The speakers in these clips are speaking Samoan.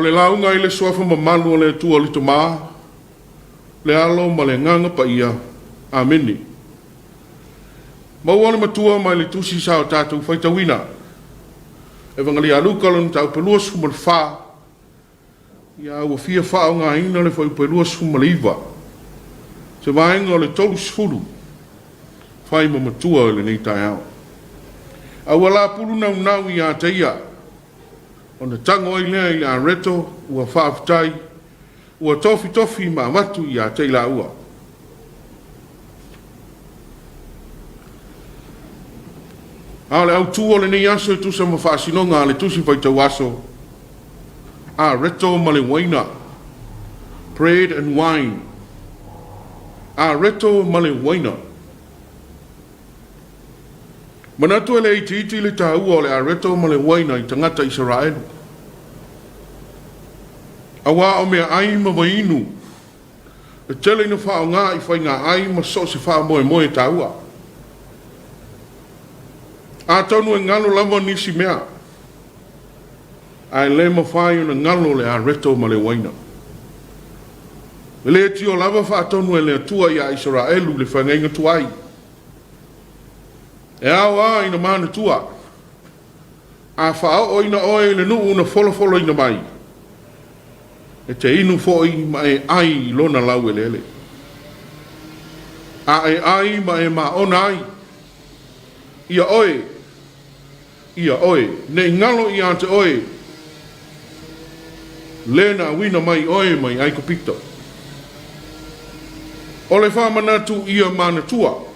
O le lauga i le Suafa mamalu o le Atua le Tama, le Alo ma le Agaga Paia. Amene. Maua le matua mai le tusi sa o tatou faitauina. Evagalia a Luka lona mataupu 24, ia ua fia faaaogaina le fuaiupu e 29, se vaega o le 30, fai ma matua i lenei taeao. A ua lapulu naunau ia te ia, ona tago ai lea i le areto ua faafetai, ua tofitofi ma avatu ia te i laua. A o le autu o lenei aso e tusa ma faasinoga a le tusi faitau aso, areto ma le uaina, bread and wine. Areto ma le uaina. Manatu e le itiiti le taua o le areto ma le uaina i tagata Isaraelu. Auā o meaai ma vaiinu e tele ina faaaoga i faigaai ma so o se faamoemoe taua. Atonu e galo lava nisi mea, ae le mafai ona galo le areto ma le uaina. E le tio lava faatonu e le Atua iā Isaraelu i le feagaiga tuai. E ao lava ina manatua, a faaooina oe i le nuu na folafolaina mai, e te inu foi ma e ai i lona laueleele. A e ai ma e maona ai, ia oe, ia oe, ne i galo ia te oe, le na auina mai oe mai Aikupito. O le faamanatu ia manatua,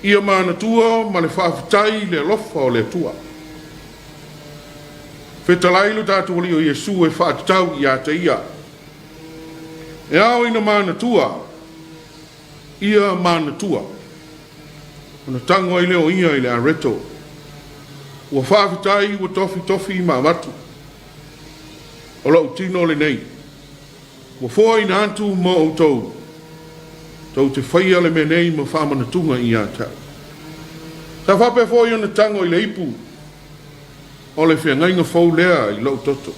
ia manatua ma le faafetai i le alofa o le Atua. Fetalai lo tatou Alii o Iesu e faatatau ia te ia. E ao ina manatua, ia manatua. Ona tago ai lea o ia i le areto. Ua faafetai ua tofitofi ma avatu. O lou tino lenei. Ua foaina atu mo outou. Tou te faia le mea nei ma faamanatuga ia te au. Sa faapea foi ona tago i le ipu o le feagaiga fou lea i lou toto.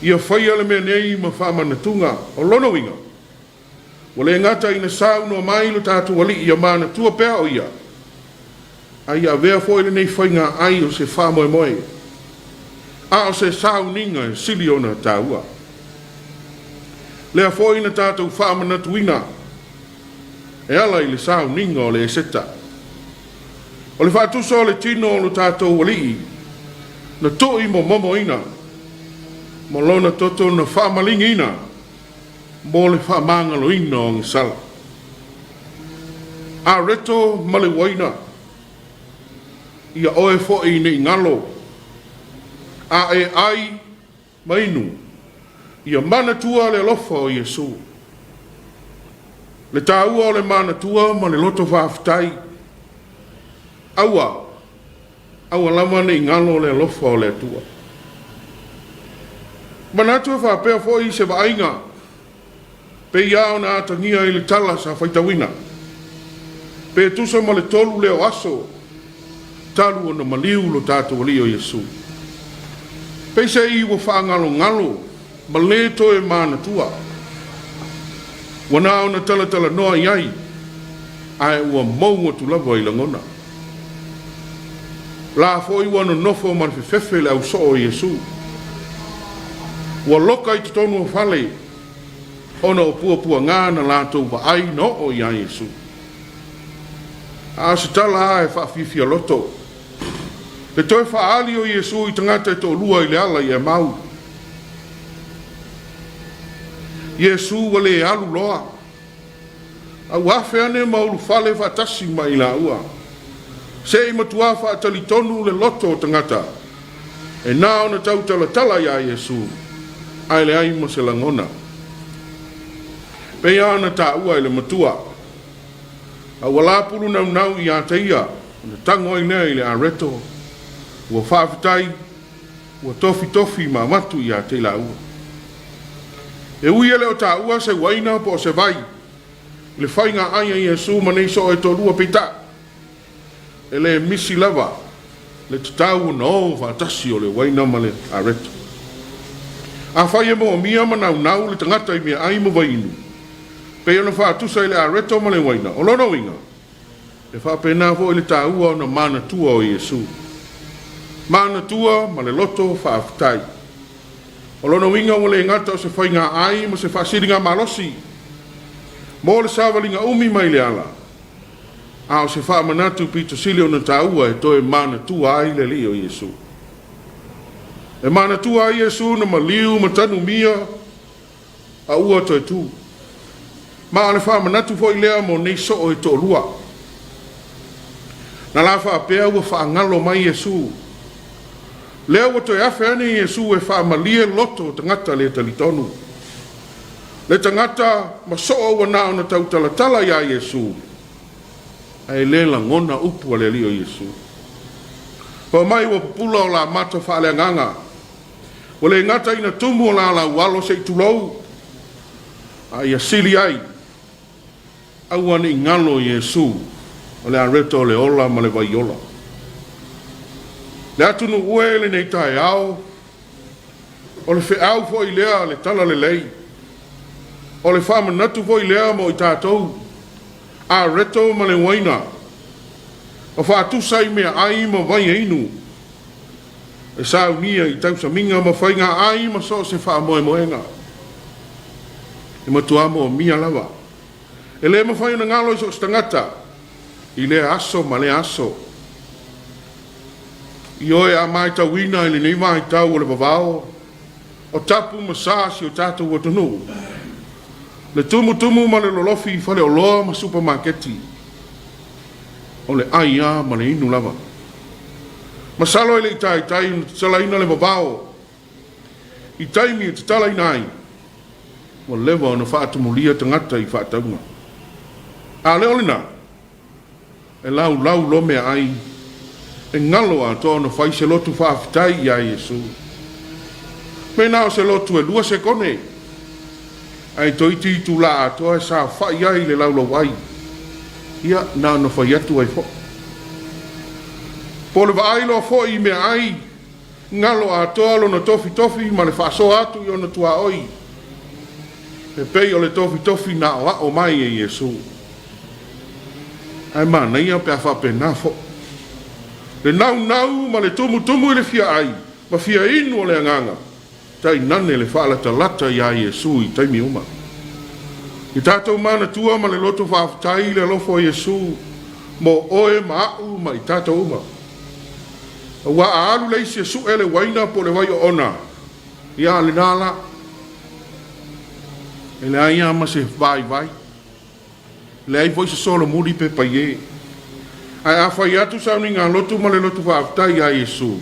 Ia faia le mea nei ma faamanatuga o lona uiga. Ua le gata ina saunoa mai lo tatou Alii ia manatua pea o ia, a ia avea foi lenei faiga ai o se faamoemoe, a o se sauniga e sili ona taua. Lea foi na tatou faamanatuina e ala i le sauniga o le Eseta. O le faatusa o le tino o lo tatou Alii na tui momomoina ma lona toto na faamaligiina mo le faamagaloina o agasala. Areto ma le uaina, ia oe foi ne i galo, a e ai ma inu, ia manatua le alofa o Iesu. Le taua o le manatua ma le loto faafetai. Aua, aua lava ne i galo le alofa o le Atua. Manatu e faapea foi se vaaiga pei lava ona atagia i le tala sa faitauina. Pe tusa ma le 3 lea o aso talu ona maliu lo tatou Alii o Iesu. Peiseai ua faagalogalo ma le toe manatua. Ua na ona talatalanoa i ai, ae ua mou atu lava i lagona. La foi ua nonofo ma le fefefe le ausoo o Iesu. Ua loka i totonu o fale, ona o puapuaga na latou vaai na oo iā Iesu. A o se tala lava e faafiafia loto, le toe faaali o Iesu i tagata e toalua i le ala i Emau. Iesu ua le alu loa, a ua afe ane ma ulufale faatasi ma i laua. Se i matua faatalitonu le loto o tagata, e na ona tautalatala iā Iesu, ae leai ma se lagona. Pei lava ona taua e le matua, a ua lapulu naunau ia te ia, ona tago ai lea i le areto, ua faafetai, ua tofitofi ma avatu ia te i laua. E ui e le o taua se uaina po o se vai i le faiga ai a Iesu ma nei soo e toalua, peitai, e le misi lava le tatau ona o faatasi o le uaina ma le areto. Afai e moomia ma naunau le tagata i meaai ma vaiinu, pei ona faatusa i le areto ma le uaina, o lona uiga, e faapena foi le taua ona manatua o Iesu. Manatua ma le loto faafetai. O lona uiga ua le gata o se faiga ai ma se faasiligamalosi mo le savaliga umi mai le ala, a o se faamanatu pito sili ona taua e toe manatua ai le Alii o Iesu. E manatua ai Iesu na maliu ma tanumia a ua toe tu. Ma o le faamanatu foi lea mo nei soo e toalua. Na la faapea ua faagalo mai Iesu. Lea ua toe afe ane Iesu e faamalie loto o tagata le talitonu. Le tagata ma soo ua na ona tautalatala iā Iesu, ae le lagona upu a le Alii o Iesu. Fai mai ua pupula o la mata faaleagaga. Ua le gata ina tumu o la laualo se i tulou, a ia sili ai, aua ne i galo Iesu o le areto o le ola ma le vaiola. Le atunuu e lenei taeao, o le feau foi lea le talalelei, o le faamanatu foi lea mo i tatou, areto ma le uaina, o faatusa i meaai ma vai e inu, e saunia i tausamiga ma faiga ai ma so o se faamoemoega. E matua moomia lava. E le mafai ona galo i so o se tagata i lea aso ma lea aso. I oe a matauina i lenei vaitau o le vavao, o tapu ma sa si o tatou atunuu, le tumutumu ma le lolofi i faleoloa ma supamaketi, o le ai lava ma le inu lava. Masalo e le i taitai ona tatalaina le vavao i taimi e tatalaina ai, ua leva ona faatumulia tagata i faatauga. A le o lena, e laulau loa meaai, e galo atoa ona fai se lotu faafetai iā Iesu. Mēnā o se lotu e 2 sekone, ae toeitiiti itulā atoa e saofai ai i le laulau ai, ia na ona fai atu ai foi. Po o le vaai loa foi i meaai, galo atoa lona tofitofi ma le faasoa atu i ona tuaoi, e pei o le tofitofi na aoao mai e Iesu. Ae manaia pe a faapena foi le naunau ma le tumutumu i le fia ai ma fia inu o le agaga, tainane le faalatalata iā Iesu i taimi uma. I tatou manatua ma le loto faafetai i le alofa o Iesu mo oe ma a'u ma i tatou uma. Auā a alu le isi e su'e le uaina po o le vai oona, ia lena la, e leai lava ma se vaivai, e leai foi se solomuli pe paiē. Ae a fai atu sauniga lotu ma le lotu faafetai iā Iesu,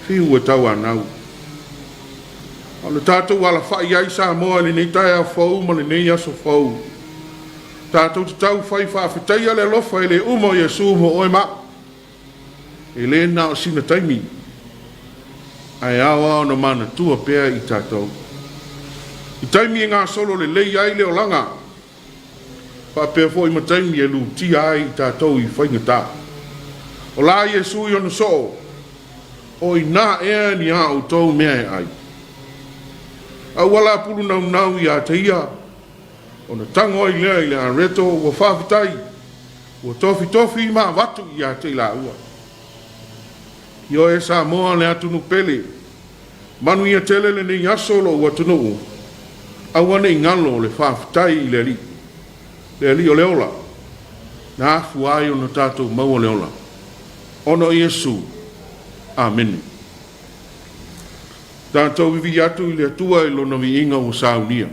fiu e tauanau. A o le tatou alafa'i ai Samoa i lenei taeao fou ma lenei aso fou, tatou te taufai faafetaia le alofa e le uma o Iesu mo oe ma a'u. E le na o sina taimi, ae ao lava ona manatua pea i tatou. I taimi e gasolo lelei ai le olaga, faapea foi ma taimi e lutia ai i tatou i faigata. O la Iesu i ona soo, o inā ea ni a outou mea e ai. A ua la pulu naunau iā te ia, ona tago ai lea i le areto ua faafetai, ua tofitofi ma avatu iā te i laua. Ioe Samoa le atunuu pele, manuia tele lenei aso lou atunuu, aua ne i galo le faafetai i le Alii, le Alii o le ola, na afua ai ona tatou maua le ola, ona o Iesu. Amene. Tatou vivii atu i le Atua i lona viiga ua saunia.